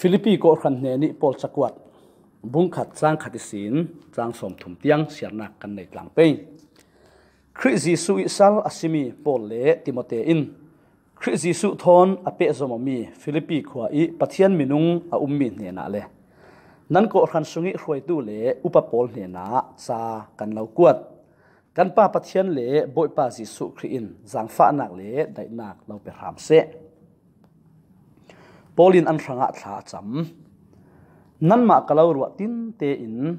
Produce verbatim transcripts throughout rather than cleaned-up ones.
Philippi kawhhran hnenih Paul cakuat bungkhat cangkhat ihsin cang sawmthum tiang siarnak kan nei tlang pei. Khrih Jesuh ih sal a simi Paul le Timote in Khrih Jesuh thawn a pehzom awmi Philippi khua ih Pathian minung a ummi hnenah le nan kawhhran sungih hruaitu le upa pawl hnenah ca kan lo kuat. Kan Pa Pathian le Bawipa Jesuh Khrih in zaangfahnak le daihnak lo pe hram seh. Paul in an hrangah thla a cam. Nanmah ka lo ruah tinte in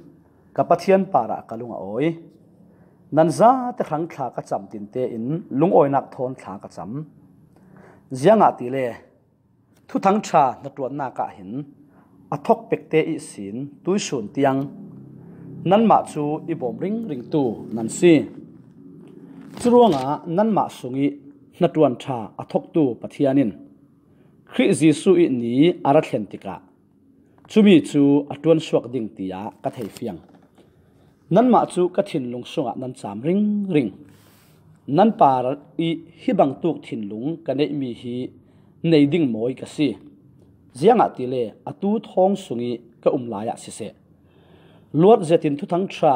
ka Pathian parah ka lung a awi. Nan zate hrang thla ka cam tinte in lungawinak thawn thla ka cam. Ziangahtile Thuthang ṭha hnaṭuannak ah hin a thok pekte ihsin tuisun tiang nanmah cu i bawm ringringtu nan si. Curuangah nanmah sungih hnaṭuan ṭha a thoktu Pathian in Khrih Jesuh ih ni a ra thlen tikah cumi cu a ṭuansuak ding tiah ka thei fiang. Nanmah cu ka thinlung sungah nan caam ringring. Nan par ih hi bangtuk thinlung ka neihmi hi nei ding mawi ka si. Ziangahtile atu thawng sungih ka um lai ah siseh, luat zetin Thuthang ṭha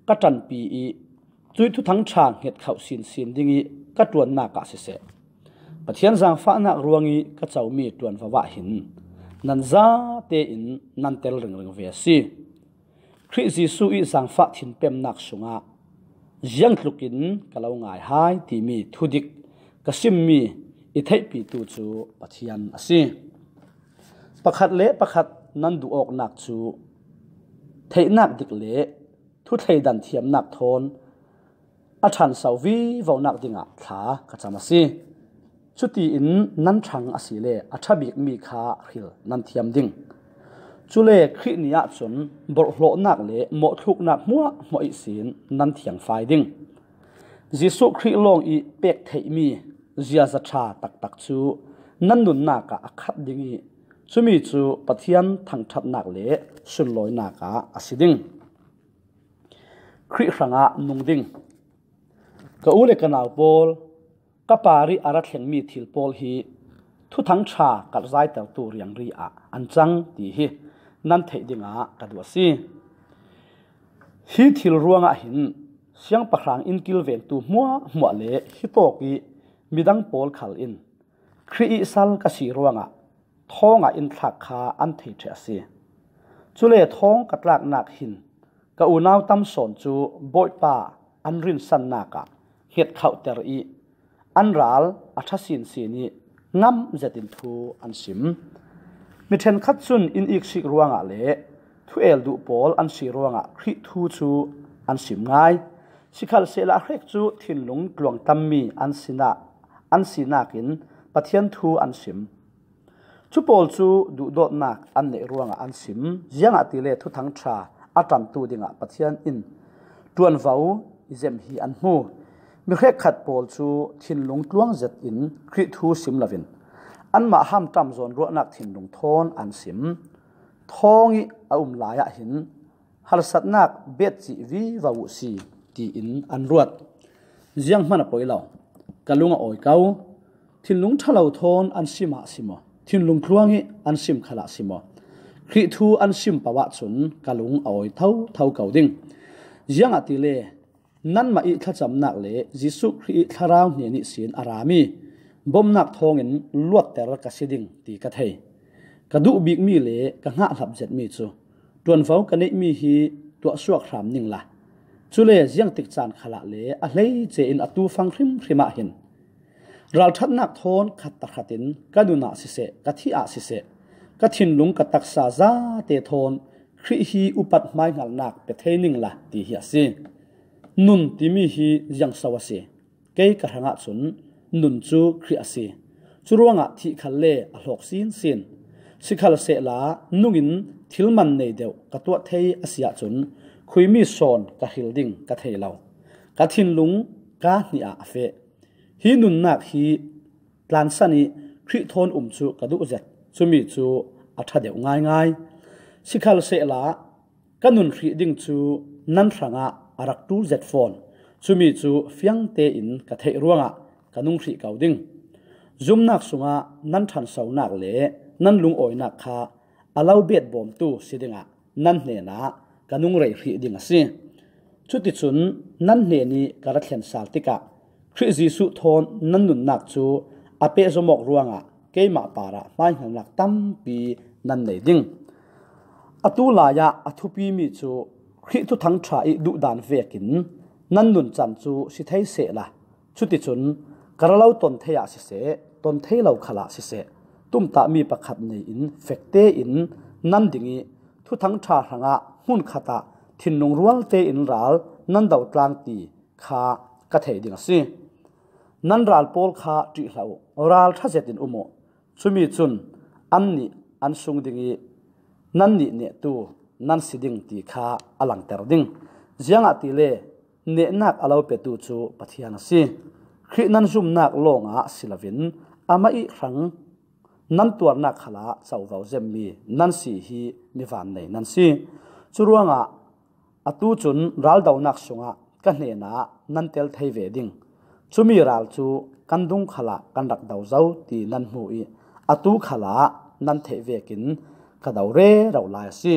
ka ṭanpi ih cuih Thuthang ṭha hnget khauh sinsin dingih ka ṭuannak ah siseh, Pathian zaangfahnak ruangih ka comi ṭuanvo ah hin nan zate in nan tel ringring ve a si. Khrih Jesuh ih zaangfah thinpemnak sungah ziangtlukin ka lo ngai hai timi thudik ka simmi i theihpitu cu Pathian a si. Pakhat le pakhat nan duh awknak cu theihnak dik le thuthleidan thiamnak thawn a ṭhanso vivonak dingah thla ka cam a si. Cutiin nan ṭhang asile a ṭha bikmi kha hril nan thiam ding. Cule Khrih ni ahcun borhhlawhnak le mawhthluknak hmuahhmuah ihsin nan thiangfai ding. Jesuh Khrih lawng ih pek theihmi ziaza ṭha taktak cu nan nunnak ah a khat ding ih cumi cu Pathian thangṭhatnak le sunlawinak ah a si ding. Khrih hrangah nung ding. Ka u le ka nau pawl, ka par ih a ra thlengmi thil pawl hi Thuthang ṭha kalhzaitertu riangri ah an cang ti hi nan theih dingah ka duh a si. Hi thil ruangah hin siangpahrang in kilventu hmuahhmuah le hitawk ih midang pawl khal in Khrih ih sal ka si ruangah thawngah in thlak kha an thei ṭheh a si. Cule thawng ka tlaknak hin ka unau tam sawn cu Bawipa an rinsannak ah hnget khauhter ih an ral a ṭha sinsin ih ngamh zetin thu an sim. Mi ṭhenkhat cun in iksik ruangah le thu el duh pawl an si ruangah Khrih thu cu an sim ngai. Sikhalsehla hrek cu thinlung tluang tammi an sinah an sinak in Pathian thu an sim. Cu pawl cu duhdawtnak an neih ruangah an sim, ziangahtile Thuthang ṭha a ṭantu dingah Pathian in ṭuanvo i zem hi an hmu. Mi hrekkhat pawl cu thinlung tluang zetin Khrih thu sim loin anmah hamṭam zawnruahnak thinlung thawn an sim. Thawng ih a um lai ah hin harsatnak bet cih vivo uh si, tiin an ruat. Zianghman a poi lo, ka lung a awi ko. Thinlung ṭha lo thawn an sim ah si maw, thinlung tluang ih an sim khalah si maw, Khrih thu an sim paoh ahcun ka lung a awi thotho ko ding. Ziangahtile nanmah ih thlacamnak le Jesuh Khrih ih thlarau hnen ihsin a rami bomnak thawngin luatter ka si ding ti ka thei. Ka duh bikmi le ka hngah hlap zetmi cu ṭuanvo ka neihmi hi tuahsuak hram ningla, cule ziangtik caan khalah le a hleice in atu fang hrimhrim ah hin ralṭhatnak thawn khat tahratin ka nun ah siseh, ka thih ah siseh, ka thinlung ka taksa zate thawn Khrih hi upat hmaihngalnak pe thei ningla ti hi a si. Nun timi hi ziangso a si? Kei ka hrangah cun nun cu Khrih a si. Curuangah thih khalle a hlawk sinsin. Sikhalsehla nungin thil man nei deuh ka tuah thei a si ahcun khuimi sawn ka hril ding ka thei lo. Ka thinlung kaa hnih ah a feh. Hi nunnak hi tlansan ih Khrih thawn um cu ka duh zet. Cumi cu a ṭha deuh ngaingai. Sikhalsehla ka nun hrih ding cu nan hrangah a rak ṭul zet fawn. Cumi cu fiang tein ka theih ruangah ka nung hrih ko ding. Zumnak sungah nan ṭhansonak le nan lungawinak kha a lo bet bawmtu si dingah nan hnenah ka nung rei hrih ding a si. Cuticun nan hnenih ka ra thlen sal tikah Khrih Jesuh thawn nan nunnak cu a pehzom awk ruangah keimah parah hmaihngalnak tampi nan nei ding. Atu lai-ah a thupimi cu Khrih Thuthang ṭha ih duhdan vekin nan nuncan cu si thei sehla, cuticun ka ra lo ton thei ah siseh, ton thei lo khalah siseh, tumtahmi pakhat nei in fekte in nan ding ih Thuthang ṭha hrangah hmunkhat ah thinlung rual tein ral nan dotlang ti kha ka thei ding a si. Nan ral pawl kha ṭih hlah uh, ral ṭha zetin um uh. Cumi cun annih an sung ding ih nannih nehtu nan si ding ti kha a langter ding. Ziangahtile nehnak a lo petu cu Pathian a si. Khrih nan zumnak lawngah si loin amah ih hrang nan tuarnak khalah covo zemmi nan si hi mi vannei nan si. Curuangah atu cun raldonak sungah ka hnenah nan tel thei ve ding. Cumi ral cu kan dung khalah kan rak do zo ti nan hmu ih atu khalah nan theih vekin ka do rero lai a si.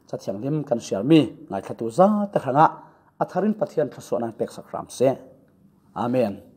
Cathianghlim kan siarmi ngaithlatu zate hrangah a tharin Pathian thluasuah nan peksak hram seh. Amen.